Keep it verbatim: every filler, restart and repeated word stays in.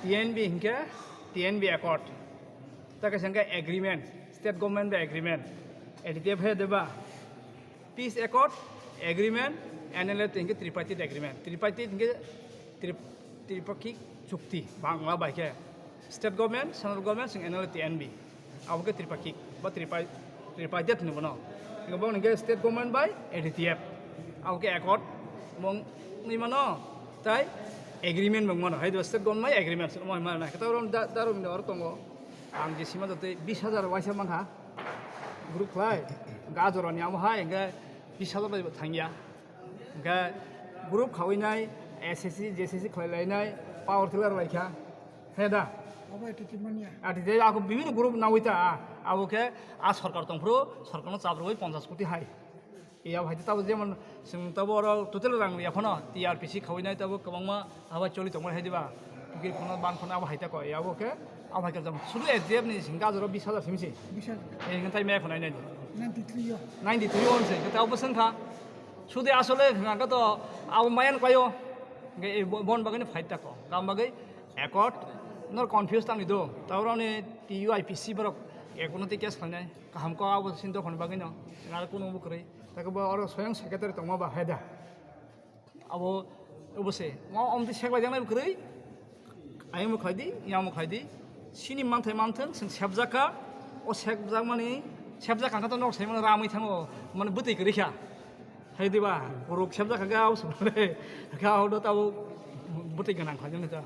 T N B hingke T N B accord. Ta kaisa hingke agreement, state government bai agreement. A D T F he deba. Peace accord, agreement, N L F T hingke tripartite agreement. Tripartite hingke tri-, tripakhik chukti, Bangla bai khe. State government, central government, sing N L F T N B. Abo khe tripakhik ba tripa-, tripartite hinwi bono. Hingke bo hingke state government bai A D T F. Abo khe accord mong ni mano, tai agreement mong mano. Hai do state government bai agreement mong mano. Khe ta oro da, darum ni oro tongo. Ang je sima joto bis hajar waisa mankha. Group khlai, gajoroni amo hai hingke bis hajar bai thangya. Hingke group khawinai, S S C, J S S C khlai lainai, power tiller laikha. He da? Abo A T T manya. A T T ako bibino group nawi ta, a, abo khe a sorkar tongphuru, sorkarno chabrwi ponchash koti hai. Iya hai tabo jemon, sing tabo oro total rang ya phano, T R P C khawinai tabo kwbangma abo choli tongmani hai diba. Tikir phano ban phano abo hai ta koi, abo khe, abo hai khe jam. Sudu S D F ni sing gajoro bis hajar simsi. Bis hajar. Ei ngai tai me phano nai nai. Ninety three yo. Ninety three on se, khe abo sengkha. Sudu asole hingka to abo mayan klaio. Hingke ei bo-, bon bagwi ni fight ta ko. Kam bagwi accord nor confuse tang do. Tauroni T U I P C borok ekono te case khlainai. Kaham ko abo sin dokhon bagwi no. Ngar kuno bo kwrwi. Ta ko bo oro soyang secretary tongma ba heda. Abo, abo se. Mo om ti seklai janai bo kwrwi. Ayang bo khlai di, yang bo khlai di. Sini manthai manthang, sing sebjak kha. O sebjak mani, sebjak kha to nok sai mani ramwi thango. Mani bwtwi kwrwi kha. Hai diba, borok sebjak kha ga, o sebjak kha, o do tabo bwtwi gwnang kha jani ta.